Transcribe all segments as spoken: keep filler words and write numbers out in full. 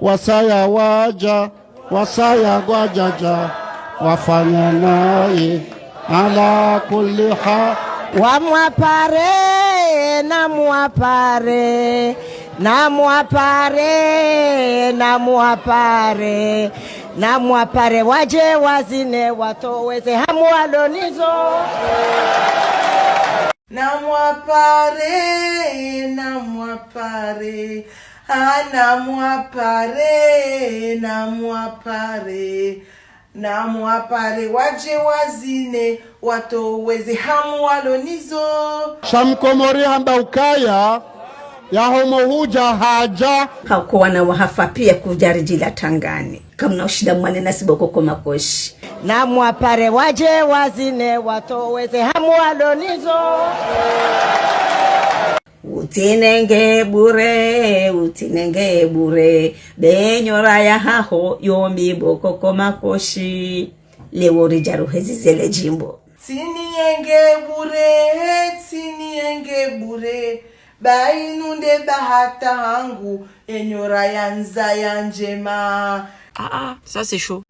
Wasaya wadja, wasaya ngwadjadja, wafanya naye, ala kulli hal. Namwapare, namwapare, namwapare, namwapare, namwapare, wadje wazine, watowe ze hamu walo nazo. Namwapare, namwapare, ah, namwapare, namwapare, namwapare, wadje wazine, watowe ze hamu walo nazo. Sha mkomori hamba ukaya, yahomo hudja hadja. Hauka wana wahafa pia kudjaridjila tangani. Kamna ushinda mwane na siboko ko makoshi. Namwapare wadje wazine, watowe ze hamu walo nazo. Utsinenge bure, utsinenge bure, be nyora yahaho, yo mbi boko ko makoshi. Leo ridja ruhezi zele djimbo. Tsinienge bure, tsinienge bure, ba inu nde bahati hangu, enyora yandza ya ndjema. Ah, ah, ça c'est chaud.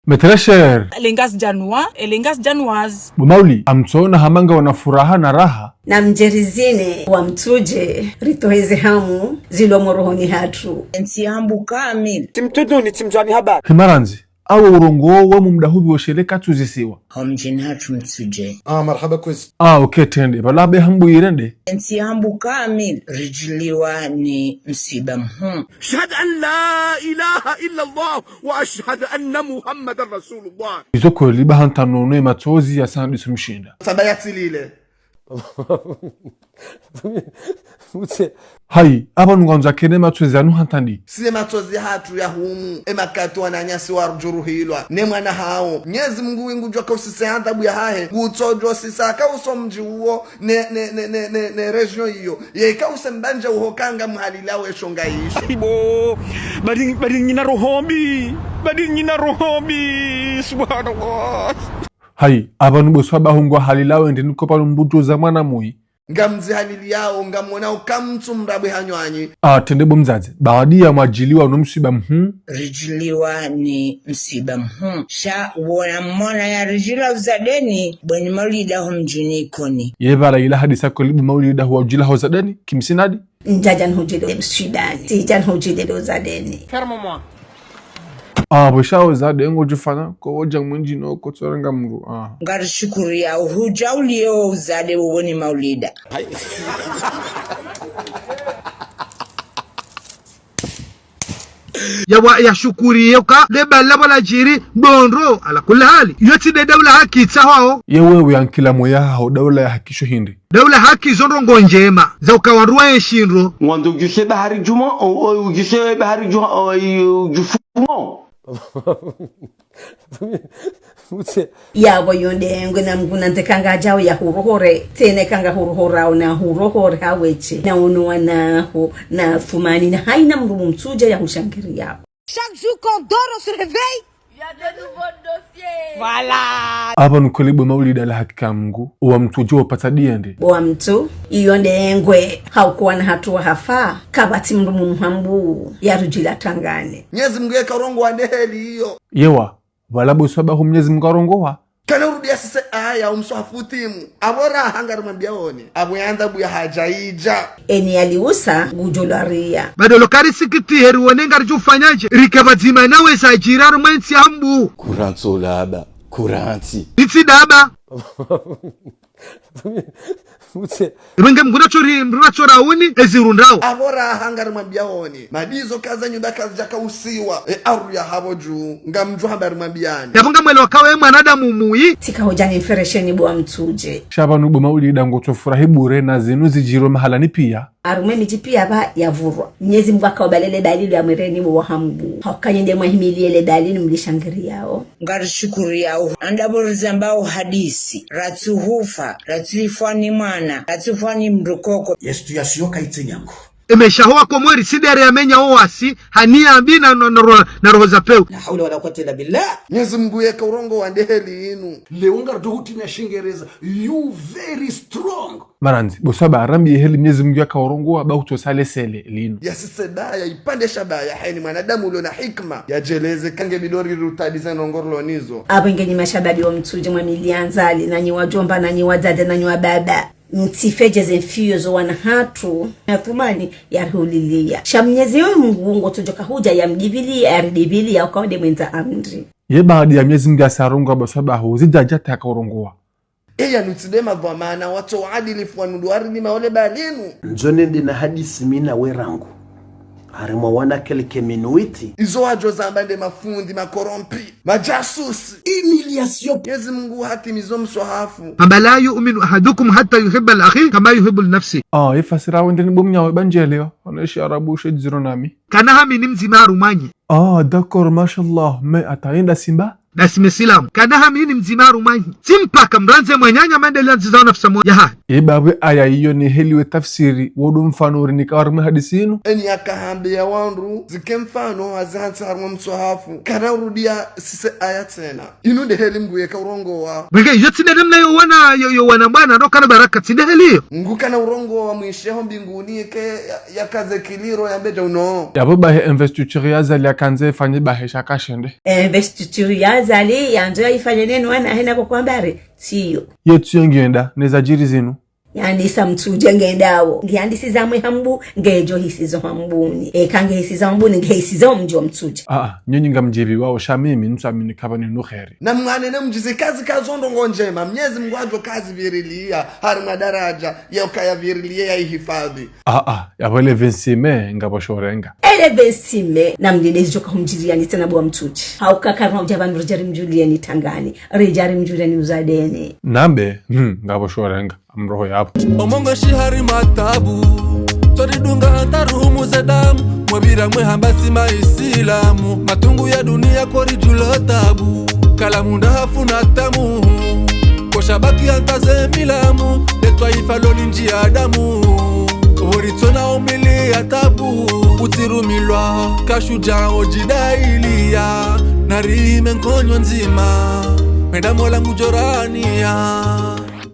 Mes très chers. Elengas Janwa, elengas Janwas. Bo Mauli, amtsona hama ngawana furaha na raha. Namdjerizine wa Mtsudje, ritowe ze hamu zilo morohoni hatru. Entsi yahambu kamili. Tsi Mtsudjeni, tsi Mdjwani habari. Himarandzi, awo urongowa mumdahupvi wo shele katsuzisiwa. Ho mdjini hatru Mtsudje. Ah, marahaba kwezi. Ah, ok, trende. Pvala be hambu irende. Entsi yahambu kamili, ridjiliwa ni msiba mhuu. أشهد أن لا إله إلا الله وأشهد أن محمدا رسول الله. Izo kweli ba hata nono ye matsozi ya sandi sumshinda. Saba ya tsilile. Utse. Hayi, apvanu ngwandzo kene matsozi yanu hata ndi. Sile matsozi hatru ya humu, e makati wananyasi warudjuruhilwa, ne mwana hawo. Mnyezi Mungu wingu djuwa ka usise adhabu yahahe, ngutsodjo sisa ka uso mdji uwo, ne, ne, ne région iyo. Yeka use mbandja uho kanga muhalila we shonga isho. Bo, badi, badi nyina roho mbi, badi nyina roho mbi, subhanallah. Hayi, apvanu bo swaba hungu halila wende niko pvanu mbuto za mwana muyi. Ngamzihalili yawo, ngamwona uka mtsu mrabwe hanywanyi. Ah, trende bo mdzadze, baadi ya mwadjiliwa no msiba mhuu. Ridjiliwa ni msiba mhuu. Sha wona mwana ya ridjila uzadeni, bweni Maulida ho mdjini Ikoni. Ye pvala ila hadisa kweli bo Maulida huwa udjila ho zadeni, kimsinadi? Ndjadja nhudjile mswidani, tsidja nhudjile uzadeni. Ferme-moi. Ah, bo sha uzade ngodjufanya, ko wodja mwindji no kotsoranga mdru, ah. Ngarishukuriya uhudja uliyo uzade wo bweni Maulida. Ya wa, ya shukuriye uka, le bala pvo ladjiri, ndrongoo, ala kulli hali. Iyo tsi nde daula haki tsa hwawo. Ye wewe yankila moya haho daula ya haki sho hindri. Daula haki zo ndrongoo ndjema, za uka wandru waenshi ndro. Ngwandzo udjuse bahari djuma, o, o, udjuse bahari djuma, o, i, udjufumo. Utse. Yapvo yo ndengwe na Mngu nande kangadjao ya hurohore, tsena kanga hurohorao na hurohore hawetshe, na unu wanaho, na fumani, na hayina mdru mtsudja ya hushangiriyao. Chaque jour qu'on dort, on se réveille. Il y a de nouveaux dossiers. Voilà. Apvanu kweli bo Maulida la hakika Mngu, owa mtsu udjo wapatsa diende. Bo wa mtsu, iyo ndengwe, hauka wana hatru wahafa, kapvatsi mdru mumhambu, ya rudjila tangane. Mnyezi Mngu yeka urongowa nde heli iyo. Yewa, pvala bo swaba hu Mnyezi Mngu arongowa. Kana urudiya sise aya umswahafu timu. Apvo raha ngarimwambiyaoni. Apvo yandza buya hadja idja. Eni yaliusa ngudjo lwariya. Badolo kari sikiti heri wone ngaridjo ufanyadje. Rike pvadzima nawe sa djira harumwa entsi yahambu. Kurantso laba. Kurantsi. Itsi daba. Utse. Rwenge Mngu natso ri, Mngu natso rauni, ezi rundrao. Apvo raha ngarimwambiyaoni. Madizo kaza nyumba kazidjaka usiwa. E aru ya hapvo dju. Ngamdjo hamba rimwambiyani. Yapvo ngamwelewa kawe mwanadamu muyi. Tsika hodjani mferesheni bo wa mtsudje. Sha pvanu bo Maulida ngotso furahi bure na zinu zidjiro mahalani piya. Harumwa emidji piya pva ya vurwa. Mnyezi Mngu haka ubalele dalili ya mwireni bo wa hambu. Hauka nyi nde mwahimiliye le dalili mlishangiriyao. Ngarishukuriyao. Anda bo rizambao hadisi. Ratsuhufa. Ratsufwa ni mwana. Ratsufwa ni mdru koko. Ye situation ka itse nyangu. Emesha ho wakomori tsi ndere yamenya owasi, haniya mbi na, na, na, ro-, na roho za pewu. La hawla wala quwwata illa billah. Mnyezi Mungu yeka urongowa nde heli inu. Leo ngaridjo hutimia Shingereza, you very strong. Marandzi, bo swahaba, rambiye heli Mnyezi Mungu yaka urongowa, ba hutso sale sele linu. Yasise baya, ipvandre sha baya, heni mwanadamu ulo na hikima. Yadjeleze kange bidori rutadi za ndrongoo rilo nizo. Apvo nge nyi mashababi wa Mitsudje, mwa mili ya Azali, na nyi wadjomba, na nyi wadzadze, na nyi wababa. Mtsifedjeze mfiyo zo wana hatru, natumani yarihuliliya. Sha Mnyezi Mungu ngutsodjoka hudja yamdibiliya, yaridibiliya, uka wo nde mwendza amri. Ye baada ya Mnyezi Mungu yasa urongowa bo swahaba, ho zidja djata yaka urongowa. Eya nutsi nde madhwamana, watso waadilifu wanu ndo warilima ole balinu. Ndzo nende na hadisi mi na we rangu. Harimwa wana quelques minutes. Izo wadjo zamba nde mafundi, makorompi, majasusi. Humiliation. Mnyezi Mungu hatimizo mswahafu. Hamba لا يؤمن أحدكم حتى يحب لأخيه كما يحب لنفسه. Ah, ifasira wende ni bo mnyawe bandjelewa. Ona ishi arabu she dziro nami. Kana hamini mdzima harumwa nyi. Ah, d'accord, mashallah. Mais attends, yenda simba? Nasi mesilamu. Kana hamini mdzima harumwa nyi. Tsi mpaka mrandze mwananya mandele andziza wa nafsi mo yaha. Ye bawe aya iyo ni heli we tafsiri, wo ndo mfano urinika harumwa hadisi inu? Eni yaka hambiya wandru, zike mfano, hazi hantsi harumwa mswahafu. Kana urudiya sise aya tsena. Inu nde heli Mngu yeka urongowa. Bwenge, iyo tsi nde namna yo wana, yo, yo wana bwana, ndo kana baraka, tsi nde heli iyo. Mngu kana urongowa mwishe ho mbinguni yeke ya, yakaze kiliro yambe dja uno. Yapvo bahe investiture ya Azali yakandze ifanye bahe sha kashende. Investiture ya Azali yandzo yaifanye nenu wana hena ko kwambare, tsiyo. Ye tsiyo ngiyenda, neza djiri zinu. Yandisa Mitsudje ngendawo. Ngiyandisiza mwe ha Mbu, ngedjo hisizo ha Mbuni. Eka ngehisiza ha Mbuni, ngehisiza wo mdji wa Mitsudje. Ah, ah, nyinyi ngamdjibiwawo sha mimi, ntsu amini kaba ni nukheri. Na mwanene mdjizi kazi kazo ndrongoo ndjema, Mnyezi Mungu adjo kazi viriliya, harimwa daraja, ya ukaya viriliya ya ihifadhi. Ah, ah, yapvo le vingt-six mai, ngapvo shorenga. Ele vingt-six mai, na mdede zidjoka humdjiriya ni tsena bo wa Mitsudje. Hauka karna udja pvanu ridja rimdjuliye ni tangani, ridja rimdjuliye ni uzadeni. Nambe, hmm, ngapvo shorenga. Amroho yapvo. Omongo shihari matabu. Tsori dunga hanta ruhumu ze damu. Mwabira mwe hamba si maisilamu. Matungu ya duniya kori djulo tabu. Kala munda hafuna tamu. Kosha baki hanta ze milamu. Le twaifa lo lindji ya damu. Wori tsona umili ya tabu. Utsirumilwa. Kashudja odjidailiya. Narime nkonyo ndzima. Meda mola ngudjoraniya.